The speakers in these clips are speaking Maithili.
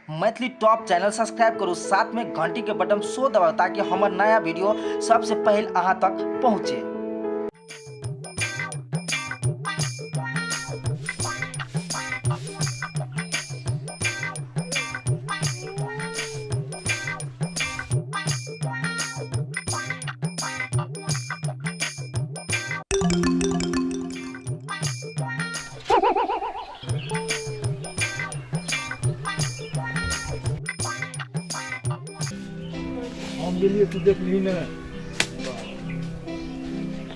मैथिली टॉप चैनल सब्सक्राइब करू, साथ में घंटी के बटन सो दबाउ ताकि हमर नया वीडियो सबसे पहले अहाँ तक पहुँचे। हम गेलियै तू देखली ने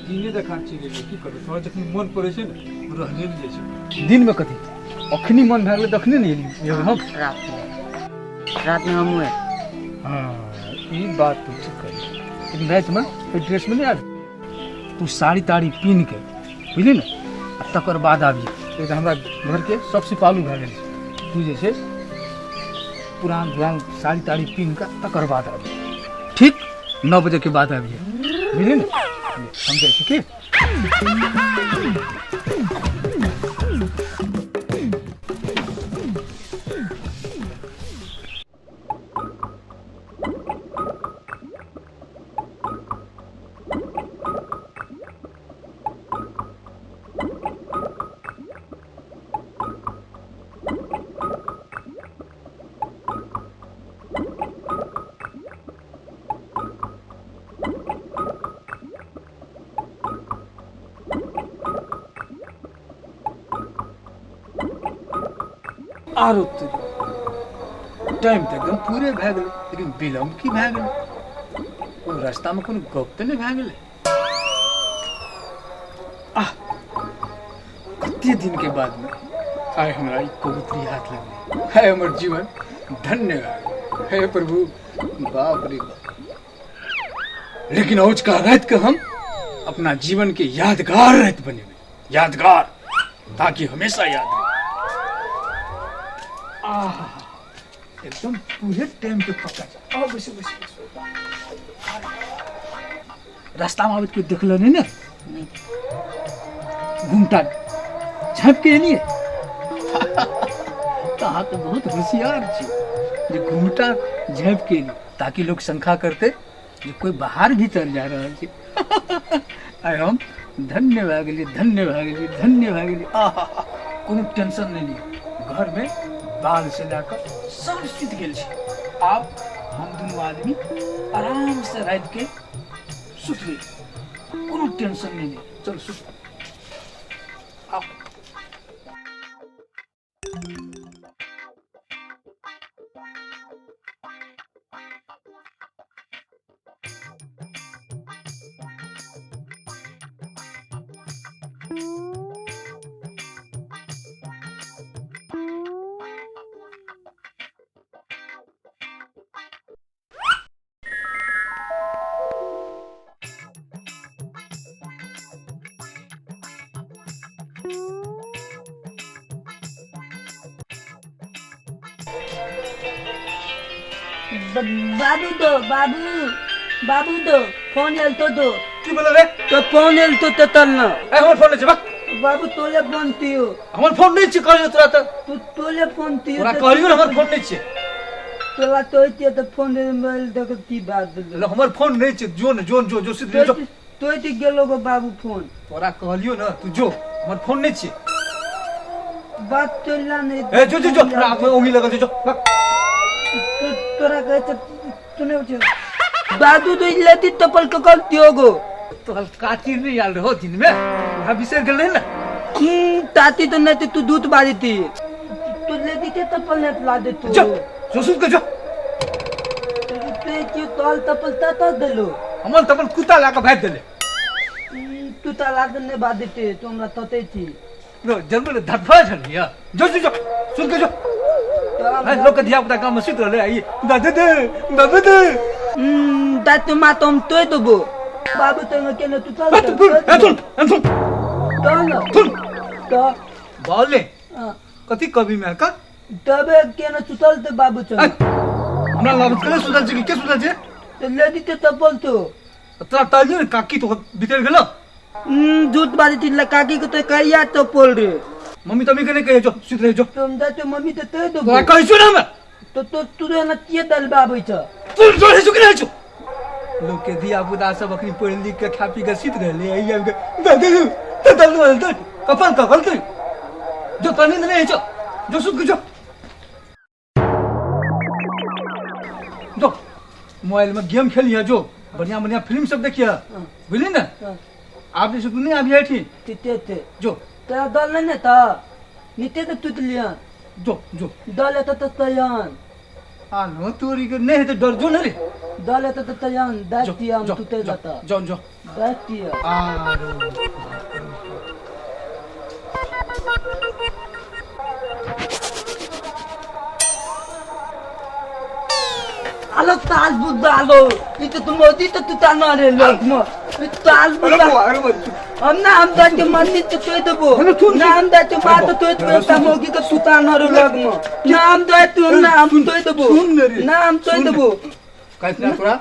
दिने देखा चलि गेलियै। की करबै, तोरा जखनी मन पड़ै छै ने रहले नहि जाइ छै। दिनमे कथी अखनी मन भए गेलै तखने ने एलियै हम। रातमे हमहूँ आयब। हँ, ई बात तू ठीक कहली, लेकिन रातिमे ओहि ड्रेसमे नहि आबी तू, साड़ी ताड़ी पीन के, बुझली ने, आ तकर बाद आबी। एक हमरा घरके सब सिपालू भए गेल छै। तू जे छै पुरान पुरान साड़ी ताड़ी पीन के तकर बाद आबी, ठीक 9 बजे के बाद आबिए, बुझली ने। हम जाइ छी की। आरो टाइम तऽ एकदम पूरे भए गेलै, लेकिन विलम्ब की भए गेलै? कोनो रास्तामे कोनो गप तऽ नहि भए गेलै? आह, कते दिनके बादमे आइ हमरा ई कबूतरी हाथ लगलै। है हमर जीवन धन्य भए गेल। हे प्रभु, बाप रे बाप। लेकिन औजका राति के हम अपना जीवन के यादगार राति बनेबै, यादगार, ताकि हमेशा याद रहे। आह, एकदम पूरे टाइम पे पक्का। आओ बैसो बैसो बैसो। रास्ता में आबैत कोई देखलो नहीं ने? घुमटा झाँप के एलियै तऽ अहाँ तऽ बहुत होशियार छी जे घुमटा झाँपि के एलियै ताकि लोग शंका करते जे कोई बाहर भीतर जा रहल छै। आइ हम धन्य भए गेलियै, धन्य भए गेलियै, धन्य भए गेलियै। आहा, कोनो टेंशन नहि लिअ, घरमे बाल से लए कऽ सब सुति गेल छै। आब हम दुनू आदमी आरामसँ रातिके सुतबै, कोनो टेंशन नहि लिअ। चल सुत। आब बाबू दो, बाबू, बाबू दो फोन एल तो दो। की बोले रे? तो फोन एल तो तल ना। ए, हमर फोन नहीं छै, बक। बाबू तोले फोन तियो। हमर फोन नहीं छै, कहलियो तोरा त। तू तोले फोन तियो। तोरा कहलियो हमर फोन नहीं छै। तोला तो तियो त फोन दे मोबाइल देख की बात देलो। हमर फोन नहीं छै, जो न जो जो जो सीधे जो। तो ती गेलो गो बाबू फोन। तोरा कहलियो ना तू जो, हमर फोन नहीं छै। बात तोला नहीं। ए जो जो जो, रात में ओंगी लगल जो। तोरा कहे त तूने उठे बाबू तो लेती तपल ककल तियो गो। तो काची नहीं आल रहो दिन में, वहाँ बिसर गेल रहे ना। ताती तो नहीं तू दूध बाजी थी, तू लेती के तपल नहीं ला दे तू। जो जो सुन के जो। ते क्यों तोल तपल ता ता देलो? हमर तपल कुत्ता ला के भाग देले। तू ता ला दे नहीं बाजी थी, तू हमरा तते थी। नो जन्म ने धफा छलिया। जो जो जो सुन के जो। लोग के धिया पुता गांव में सुत रहले आई दादे दे बाबू दे। दादू मा तुम तो देबो बाबू तो के न तू चल। ए सुन ए सुन चल सुन तो बोले कथी कवि में का तबे के न सुतल ते बाबू चल। हमरा लागत के सुतल छै के सुतल छै? तो ले दीते तपल तो तोरा तालियो ने काकी तो बितर गेलो। झूठ बाजी थी काकी को तो कहिया तो बोल रे। मम्मी तमी के नहीं कहे जो सुत रहे जो। तुम जा तो मम्मी तो ते दो। तोरा कहै छु ना हम। तो तो तू एना किए दलबाबै छ? तू जोड़े चुक रहल छौ। लोक के धिया पुता सब अखनी पढ़ि लिख के खा पी के सुति रहले, एहि आबि के दादू तो दल दल कफन कफन तू जो तोरा नींद नहि होइ छौ, जो सुत के जो जो मोबाइल में गेम खेलिए, जो बढ़िया बढ़िया फिल्म सब देखिए, बुझली ने? आब जे तू नहीं आबि एठी तिते ते जो तोरा दल नहि ने तऽ नीते तऽ तुतलियन। जो जो दल एतऽ तऽ तयन आ नो तोरी के नहीं हेतै डर, जो ने रे दल एतऽ तऽ तयन जो दाइतिय हम जो तुते जो जतऽ जो जो दाइतिय आरो आलो ताल बुद्ध आलो ई तो तुम मोदी तो तुता न रे लोक म ई ताल बुद्ध हम ना हम दाइते मन्नी तो तोय देबो ना हम दाइते मार तो तोय देबो ता मोगी के तुता न रे लोक म ना हम दाइते हम ना हम तोय देबो सुन ने रे। ना हम तोय सुन ने। देबो काल्हि तोरा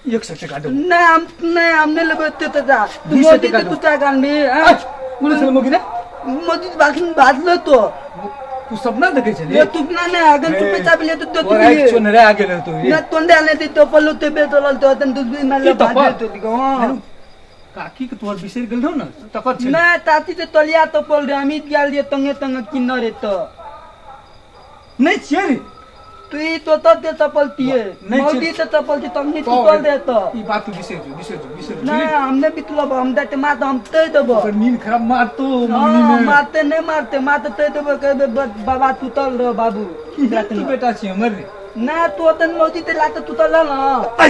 100 टका देबो। ना हम नहीं हम नहीं लेबो एते टका। तू 200 मोदी टका के देबो। तुता गानबी हां? बोले छलै मोगी ने मोदी बाखन बाजलो तो तू सपना देखै छली ये तुपना ने अगन तू पैसा भी ले तो तो तोरा एक चोन रे आगे रहतो ये ना तोंडे आने दी तो पल्लू ते बे तोलल तो तन दूसरी मारले की तप्पल? बाजे तो दिगो हां। काकी के तोहर बिसरि गेल रहौ ने तकर छलै। ना ताती ते तलिया तो पल रे अमित गेल रे तंगे तंगे किन्न रे तो नहीं छियै रे तू ई तो तो ते तपल तिए नहीं मौदी ते तपल ती तंगे तो तुतल रे तो ई बात तू बिसरि जो बिसरि जो बिसरि जो ना हमने बितलब हम दाते मार तो हम तय देबो। ओकर नींद खराब मारतो मम्मी हाँ ने मारते नहीं मारते मारते तय देबो कहबे बाबा तुतल रे बाबू की तू बेटा छी हमर रे ना तू ओतन मौदी ते लाते तुतल ना। ऐ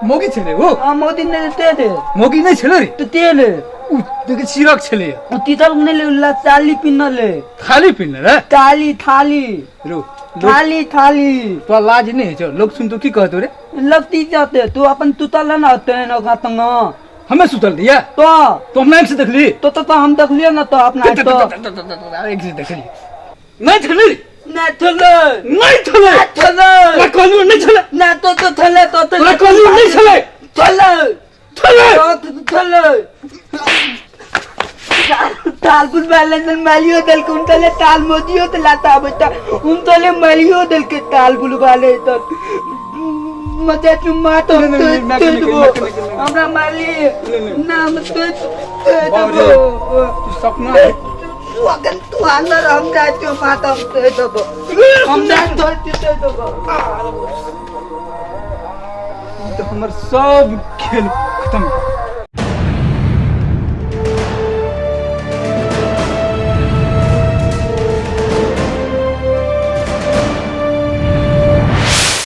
मौगी छलै ओ हां मौदी ने ते दे मौगी नहीं छलै रे तो ते ले उ देख चिरक छलै उ तीतल ने ले ला चाली पिन ले थाली पिन रे थाली थाली रो थाली थाली तोरा लाज नहीं होइ छौ लोग सुनतो की कहतो रे लगती जाते तू अपन तुतल ना होते न ओकरा तंग हमे सुतल रहियै तो तो हम आँखि से देखली तो तो तो हम देखलिए ना तो अपना तो आँखि से देखली नहीं छलै रे ना थले नहीं छलै ना थले तोरा कहलियौ नहीं छलै ना तो तो थले तो तो तोरा कहलियौ नहीं छलै थले छलै तो थले ताल बुल वाले ने मालियो दल के उनतले ताल मोदियो तो लाता बेटा उनतले मालियो दल के ताल बुल वाले तो मजे तुम मा तो नहीं, नहीं, नहीं, तो नहीं, देबो नहीं, नहीं, नहीं। हमरा माली नाम तो बाप रे। देबो तू सपना तू अगन तू अंदर हम जाते हो माता हम तो देबो हम जाते तो देबो। तो हमर सब खेल खत्म।